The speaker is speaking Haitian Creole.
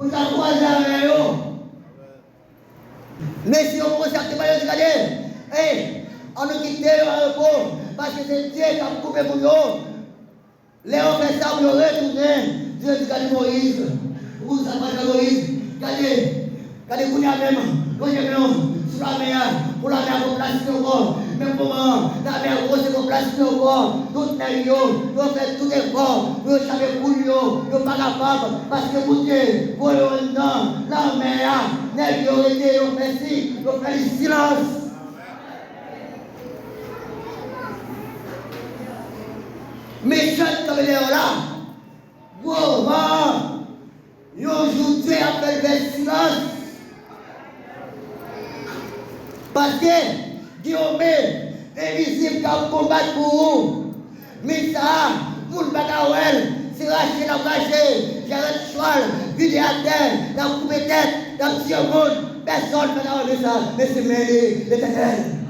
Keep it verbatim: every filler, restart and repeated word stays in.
pou l ka kwaze avè yo. Men si yo kòmanse ap demann yo di, gade, ey, ann nou kite yo an repo, paske se Dye k ap koupe pou yo. Lè yo fè sa, pou yo retounen, Dye di, gade Moyiz, ou konn sa pral fè Moyiz, gade, gade kounye a menm, lonje men w sou lame a, pou lame a gon plas ki ankò. Menm moman an, lame a gwo se gon plas ki ankò. Tout nèg yo, yo fè tout efò pou yo chape koul yo, yo pa kapab, paske Bondye voye yo anndan lame a. Nèg yo rete, yo fè si, yo fè li silans. Mechan k kanpe dèyè w la, gwo van, yon jou Dye ap fè l fè silans. Paske gen yon men envizib k ap konbat pou ou. Men sa a, moun pa ka wè l, se rache l ap rache, jarèt chwal, vide atè, l ap koupe tèt, l ap tiye moun, pèsonn pa ka wè men sa, men se men li, Letènèl.